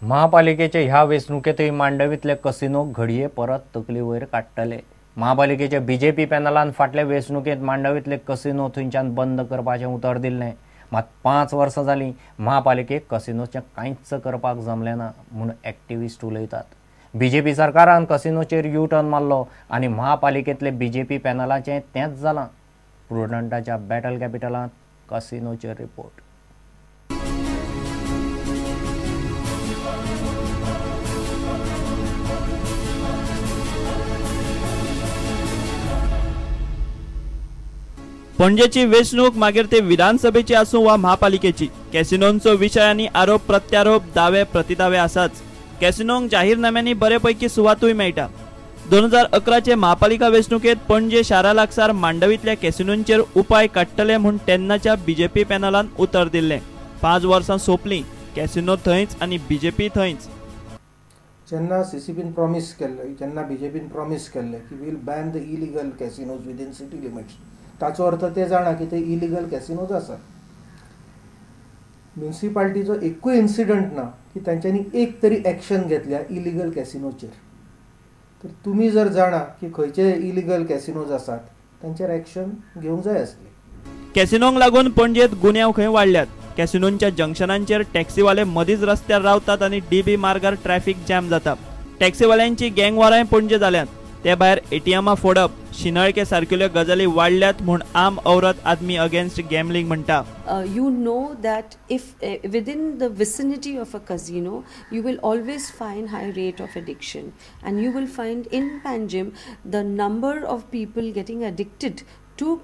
महापालिकेचे ह्या वेंचणुकेंतय मांडवींतले कसिनो घडये परत तकली वयर काडटले. महापालिकेच्या बीजेपी पॅनलान फाटले वेंचणुकेंत मांडवींतले कसिनो थंयच्यान बंद करपाचें उतर दिल्लें. मात 5 वर्सां जालीं महापालिकेक कसिनोचें कांयच करपाक जमलें ना म्हूण एक्टिविस्ट उलयतात. बीजेपी सरकारान कसिनोचेर यू टर्न मारलो आनी महापालिकेंतले बीजेपी पॅनलाचें तेंच जालां. प्रुडंटाच्या बॅटल कॅपिटलांत कसिनोचेर रिपोर्ट. पणजेची वेंचणूक मागीर ते विधानसभेची आसूं वा महापालिकेची, कॅसिनोंचो विशय आनी आरोप प्रत्यारोप, दावे प्रतिदावे आसाच. कॅसिनोंक जाहीरनाम्यांनी बरे पैकी सुवातूय मेळटा. 2011चे महापालिका वेंचणुकेंत पणजे शारा लागसार मांडवींतल्या कॅसिनोंचेर उपाय काडटले म्हूण तेन्नाच्या बीजेपी पॅनलान उतर दिल्लें. 5 वर्सां सोंपलीं, कॅसिनो थंयच आनी बीजेपी थंयच. जेन्ना सीसीपीन प्रॉमीस केल्लें, जेन्ना बीजेपीन प्रॉमीस केल्लें की we'll ban the illegal casinos within city limits, ताचो अर्थ ते जाणा की ते इलिगल कॅसिनोज आसात. म्युनिसिपालिटीचो एकूय इन्सिडंट ना की तांच्यांनी एक तरी एक्शन घेतल्या इलिगल कॅसिनोचेर. तर तुमी जर जाणा की खंयचे इलिगल कॅसिनोज आसात तांचेर एक्शन घेवंक जाय आसली. कॅसिनोंक लागून पणजेंत गुन्यांव खंय वाडल्यात. कॅसिनोंच्या जंक्शनांचेर टॅक्सीवाले मदींच रस्त्यार रावतात आनी डीबी मार्गार ट्रॅफिक जॅम जाता. टॅक्सीवाल्यांची गँगवारांय पणजे जाल्यांत. ते भायर एटीएमां फोडप, शिनळके सारकिल्ल्यो गजाली वाडल्यात म्हूण आम औरत आदमी अगेन्स्ट गॅमलिंग म्हणटा. You know that if within the vicinity of a casino you will always find high rate of addiction, and you will find in Panjim the number of people getting addicted to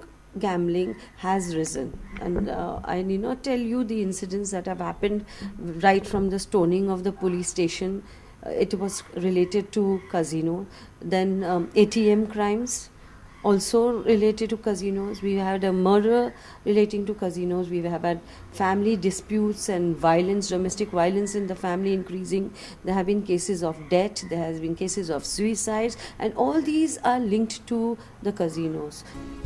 gambling has risen. And I need not tell you the incidents that have happened right from the stoning of the police station. It was related to casino. Then ATM crimes also related to casinos. We had a murder relating to casinos. We have had family disputes and violence, domestic violence in the family increasing. There have been cases of death, there has been cases of suicides, and all these are linked to the casinos.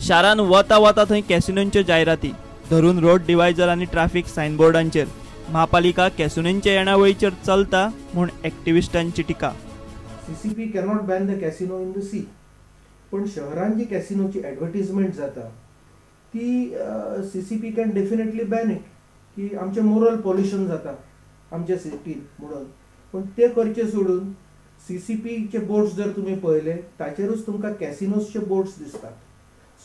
शारान वता वता थंय कॅसिनोंच्यो जायराती, धरून road डिवायजर आनी traffic सायनबोर्डांचेर. महापालिका कॅसिनोंच्या येणावळीचेर चलता म्हूण एक्टिविस्टांची टिका. CCP cannot ban the casino in the sea, पण शहरान जी कॅसिनोची ॲडवर्टिजमेंट जाता ती CCP can definitely ban it, की आमचें मोरल पॉल्युशन जाता आमच्या सिटीन म्हणून. पण ते करचे सोडून सीसीपीचे बोर्ड्स जर तुमी पळयले ताचेरूच तुमकां कॅसिनोजचे बोर्ड्स दिसतात.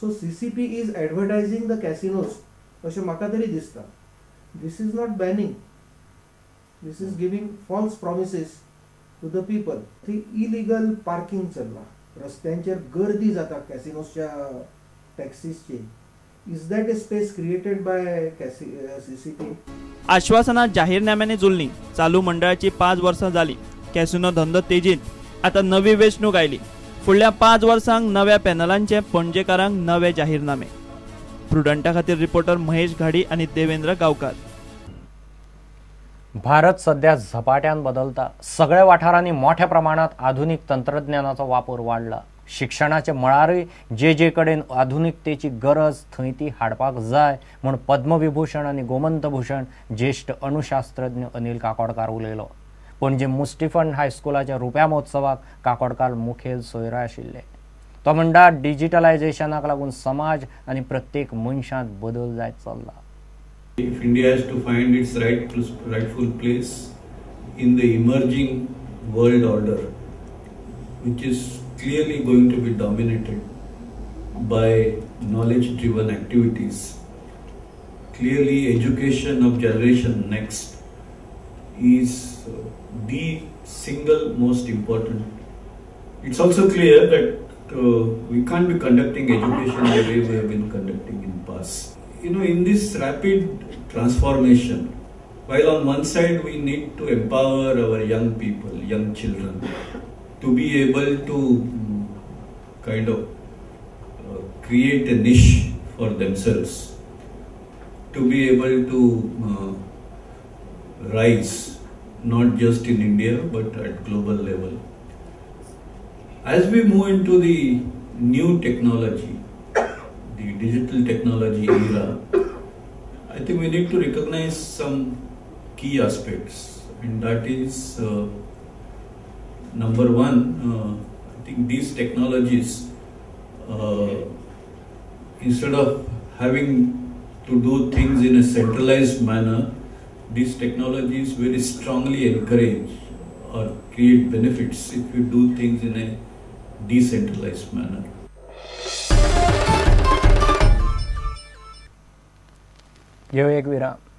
So CCP is advertising the casinos अशें म्हाका तरी दिसता. This is not banning, this is giving false promises to the people. ती इलिगल पार्किंग चल्ला, रस्त्यांचेर गर्दी जाता कॅसिनोजच्या टॅक्सीसची. Is that a space created by CCP? आश्वासनां जाहीरनाम्यांनी जुळ्ळीं. चालू मंडळाची 5 वर्सां जालीं, कॅसिनो धंदो तेजींत. आतां नवी वेंचणूक आयली. फुडल्या 5 वर्सांक नव्या पॅनलांचे पणजेकारांक नवे जाहीरनामे. प्रुडंटा खातीर रिपोर्टर महेश घाडी आनी देवेंद्र गांवकार. भारत सध्या झपाट्यान बदलता. सगळ्या वाठारांनी मोठ्या प्रमाणात आधुनिक तंत्रज्ञानाचो वापर वाडला. शिक्षणाच्या मळारूय जे जे कडेन आधुनिकतेची गरज थंय ती हाडपाक जाय म्हूण पद्मविभूषण आनी गोमंतभूषण ज्येष्ठ अणुशास्त्रज्ञ अनिल काकोडकार उलयलो. पणजे मुस्टिफन हायस्कुलाच्या रुप्या महोत्सवाक काकोडकार मुखेल सोयरो आशिल्ले. तो म्हणटा डिजिटलायझेशनाक लागून समाज आनी प्रत्येक मनशांत बदल जायत चल्ला. If India has to find its rightful place in the emerging world order, which is clearly going to be dominated by knowledge-driven activities, clearly education of generation next is the single most important. It's also clear that we can't be conducting education the way we have been conducting in past. You know, in this rapid transformation, while on one side we need to empower our young people, young children, to be able to kind of create a niche for themselves, to be able to rise, not just in India but at global level. As we move into the new technology, the digital technology era, I think we need to recognize some key aspects. And that is number one, I think these technologies, instead of having to do things in a centralized manner, these technologies very strongly encourage or create benefits if you do things in a decentralized manner. घेऊ एक विराम.